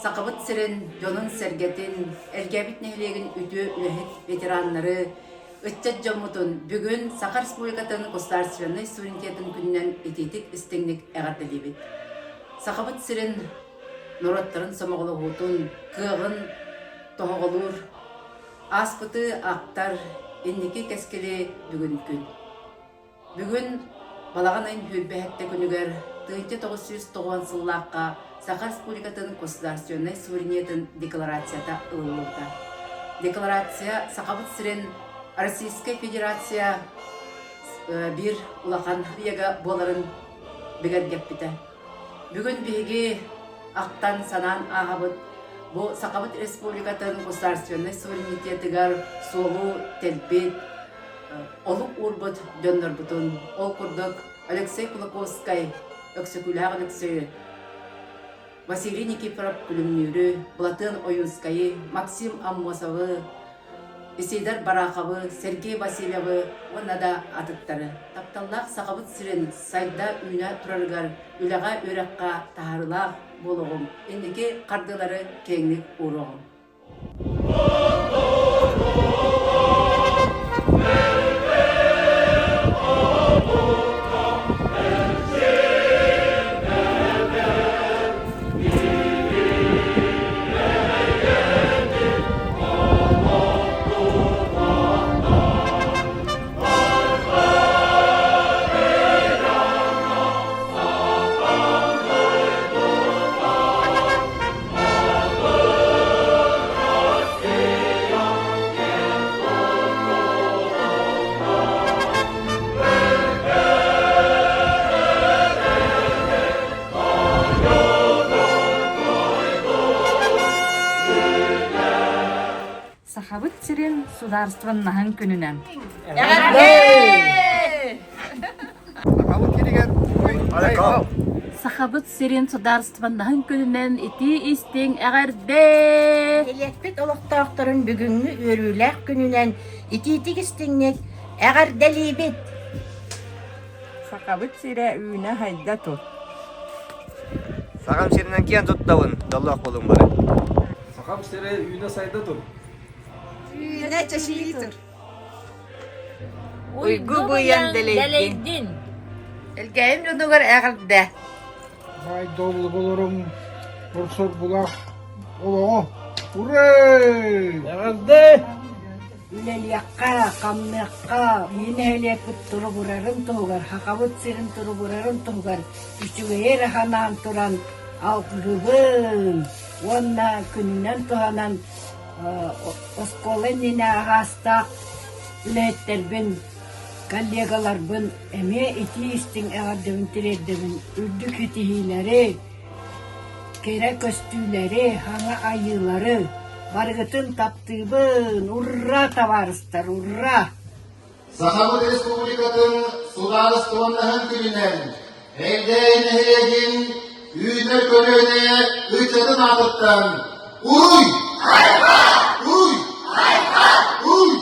Сахабыт сирин дьонун-сэргэтин, Элгээбит нэһилиэгин үтүө үлэһит ветераннары, ыччат дьоммутун бүгүн Саха Республикатын государственнай суверенитетын күнүнэн итиитик-истиҥник эҕэрдэлиибит. Сахабыт сирин норуоттарын сомоҕолоһуутун, кыаҕын тоһоҕолуур ааспыты ахтар инники кэскили бүгүн күн. Бүгүн балаҕан ыйын сүүрбэһэттэ күнүгэр 1990 сыллаахха Саха Республикатын государственнай суверенитетын декларацията ылыллыбыта. Декларация Сахабыт сирин Российскай Федерация биир улахан ыйага буоларын бигэргэппитэ. Бүгүн биһиги ахтан санаан ааһабыт бу Сахабыт Республикатын государственнай суверенитетыгар суолу тэлбит, олук уурбут дьоннорбутун, ол курдук Алексей Кулаковскай, Өксөкүлээх Өлөксөйү, Василий Никифоров Күлүмнүүрү, Былатыан Ойуунскайы, Максим Аммосовы, Исидор Бараховы, Сергей Васильевы уонна да атыттары. Тапталлаах Сахабыт сирин сайда-үүнэ турарыгар үлэҕэ-үөрэххэ таһаарыылаах буолуоҕуҥ, инники хардыылары киэҥник ууруоҕуҥ. Сахабыт сирин судаарыстыбаннаһын күнүнэн! Сахабыт сиригэр Сахабыт сирин судаарыстыбаннаһын күнүнэн итии-истиҥ эҕэрдэ! Нэһилиэкпит олохтоохторун бүгүҥҥү үөрүүлээх күнүнэн итиитик-истиҥник эҕэрдэлиибит! Сахабыт сирэ үүнэ-сайда тур! Сахам сиринэн киэн туттабын, дьоллоох буолуҥ бары. Сахам сирэ үүнэ-сайда тур! Үүнэ чэчирии тур! Уйгу быйаҥ дэлэйдин! Элгээйим дьонугар эҕэрдэ! Баай доллубуларым урсурбулах олоҕо Урэй! Эҕэрдэ! Үлэлиэххэ, хамныахха, мин нэһилиэкпит туругурарын туһугар, Сахабыт сирин туругурарын туһугар үчүгэйи эрэ санаан туран алгыыбын уонна күнүнэн туһанан оскуола иннинэ аһаастаах үлэһиттэрбин, коллегаларбын эмиэ итии-истиҥ эҕэрдэбин тириэрдэбин, үрдүк ситиһиилэри, кэрэ көстүүлэри, саҥа айыылары барыгытын таптыыбын! Урра, табаарыстар, урра! Сахабыт Республикатын судаарыстыбаннаһын күнүнэн Элгээйи нэһилиэгин үүнэр көлүөнэ ыччатын аатыттан Уруй! Уруй! Уруй!